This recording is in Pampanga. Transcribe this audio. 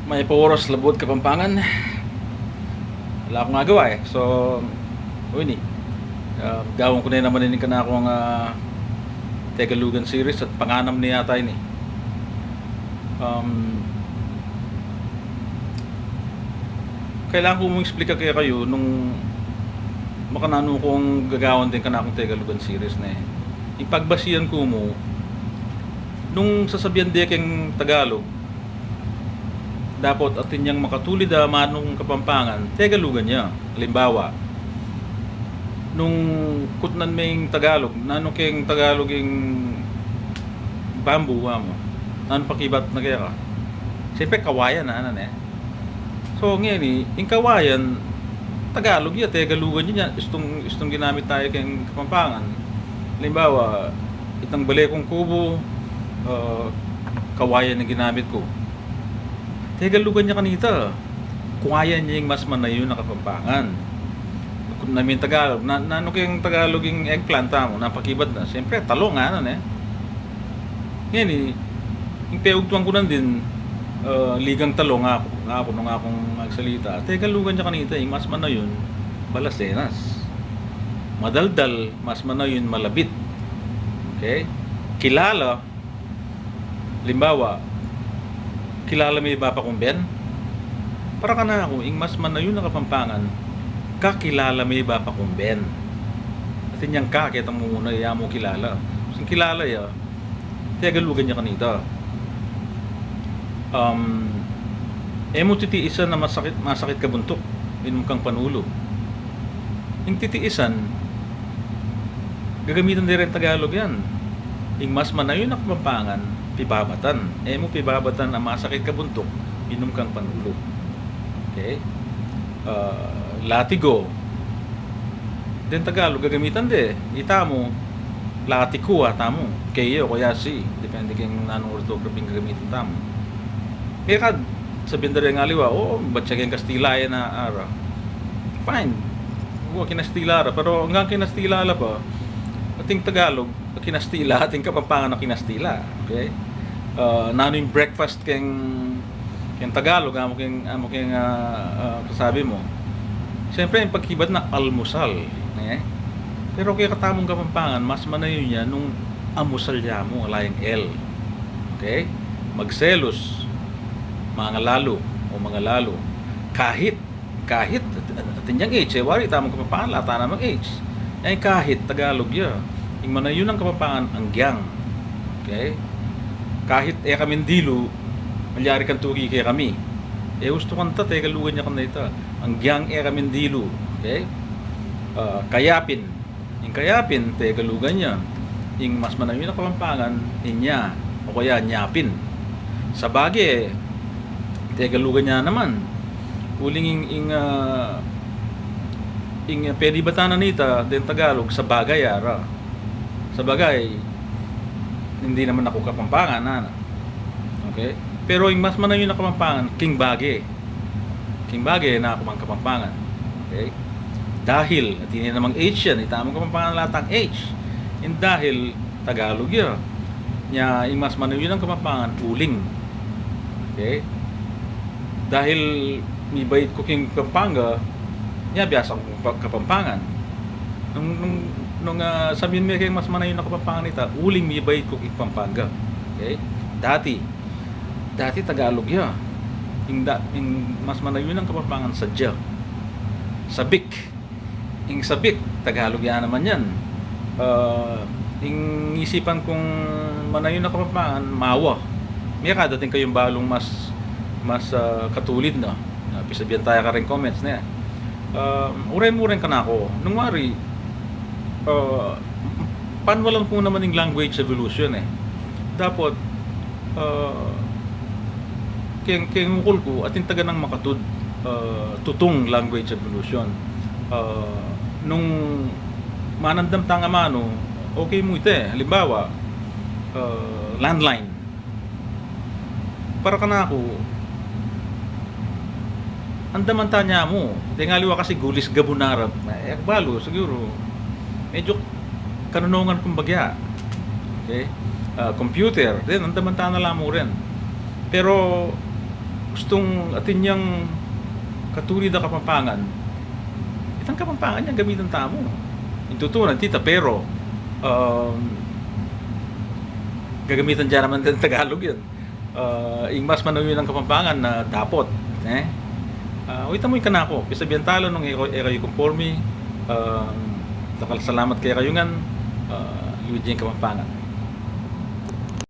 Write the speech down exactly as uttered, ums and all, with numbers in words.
Mayap a oras, Labuad Kapampangan. Ala kung agawa e. So, o ini, ah, gawan ku ne naman ini kanakung, ah, Tegalugan series at panganam ne yata ini. Um, kailangan ku mung explika kekayu nung makananu kung gagawan deng kanakung Tegalugan series ne. Ing pagbasian ku mu, nung sasabian de keng Tagalog, dapot atin yang makatulid a manung Kapampangan, Tegalugan ya. Alimbawa, nung kutnan me ing Tagalog, nanu keng Tagalog ing bamboo, wa mu? Nanu pakibat na keka? Siyempre, kawayan, ana ne. So, ngeni, ing kawayan, Tagalog ya, Tegalugan ya, istung, istung ginamit taya keng Kapampangan. Alimbawa, itang bale kung kubo, ah, kawayan ing ginamit ku. Tegalugan ya kanita. Kawayan ya ing mas manayun a Kapampangan. Kutnan me ing Tagalog, na, nanu keng Tagalog ing eggplant, tamu, nanu pakibat na? Siyempre, talong, ana ne. Ngeni, ing peugtuan ku nandin, ah, ligang talong, aku, aku, nung akung magsalita, Tegalugan ya kanita, ing mas manayun, balasenas. Madaldal, mas manayun, malabit. Okay? Kilala, alimbawa, kilala me i Bapa kung Ben? Para kanaku, ing mas manayun a Kapampangan, kakilala me i Bapa kung Ben. Atin yang ka, ketang mumuna, e ya mu kilala. Sing kilala ya, Tegalugan ya kanita. Um, e mu titiisan a masakit, masakit ka buntuk, minum kang panulu. Ing titiisan, gagamitan de reng Tagalog yan. Ing mas manayun a Kapampangan, pibabatan. E mu pibabatan a masakit ka buntuk, minum kang panulu. Okay? Ah, latigo. Deng Tagalog, gagamitan de. Itamu, latiku, a, tamu. K o kaya C. Depende keng nanung orthography ing gagamitan tamu. Kaya kad, sabian da reng aliwa, "O, bat ya keng Kastila yan, a, ara." Fine. O, kinastila ra. Pero anggang kinastila la pa, ating Tagalog, kinastila, ating Kapampangan a kinastila. Okay? Ah, nanu ing breakfast keng, keng Tagalog, amu keng, amu keng, ah, ah, kasabi mu? Siyempre, ing pagkibat na almusal, ne? Pero kekatamung Kapampangan, mas manayun ya nung amusal ya mu, ala yang L. Okay? Magselos, mangalalu, o mangalalu. Kahit, kahit, at-, at-, atin yang H, e, wari, tamung Kapampangan, ala ta namang H. Ing kahit, Tagalog ya. Ing manayun a Kapampangan, anggyang. Okay? Kahit e kaming dilu, malyari kang tuki kekami. E ustu kanta, Tegalugan ya kanita. Anggyang e kaming dilu. Okay? Ah, kayapin. Ing kayapin, Tegalugan ya. Ing mas manayun a Kapampangan, inya. O kaya, nyapin. Sabage, Tegalugan ya naman. Uling ing, ing, ah, ing, ah, pwede batanan nita, deng Tagalog, sabagay, ara. Sabagay, hindi naman ako Kapampangan, ana. Okay? Pero ing mas manayun a Kapampangan, king bage. King bage, naku mang Kapampangan. Okay? Dahil, atin ya namang H yan, ita mung Kapampangan ala tang H. Ing dahil, Tagalog ya. Nya, ing mas manayun a Kapampangan, uling. Okay? Dahil mibait ku king Pampanga, nya, biasa kung pa-, Kapampangan. Nung, nung, nung, ah, sabian me keng mas manayun a Kapampangan ita, uling mibait ku king Pampanga. Okay? Dati. Dati Tagalog ya. Ing da-, ing mas manayun a Kapampangan, sadya. Sabik. Ing sabik, Tagalog ya naman yan. Ah, ing isipan kung manayun a Kapampangan, mawa. Miyakadating kayung balung mas, mas, ah, katulid na. Ah, pisabian taya karing comments na yan. Ah, uren mu ren kanaku. Nung wari, ah, panwalan ku naman ing language evolution e. Dapot, ah, keng, keng ukul ku, atin taga nang makatud, ah, tutung language evolution. Ah, nung manandam tang amanu, okay mu ita e. Halimbawa, ah, landline. Para kanaku, andaman ta nya mu. Deng aliwa kasi gulis gabun arap. E ku balu, siguru. Medyo kanunungan kung bagya. Okay? Ah, computer. Then, andaman ta na la mu rin. Pero, Gustung atin yang katulid a Kapampangan. Itang Kapampangan yang gamitan tamu. Ing tutu, nanu ita, pero, um, gagamitan da naman itang Tagalog yan. Uh, ing mas manayun a Kapampangan na dapot, e? Uh, o ita mu ing kanaku, pisabian tamu nung e kayu, e kayu kumpormi, um, dakal a salamat kekayu ngan, uh, luid ya ing Kapampangan.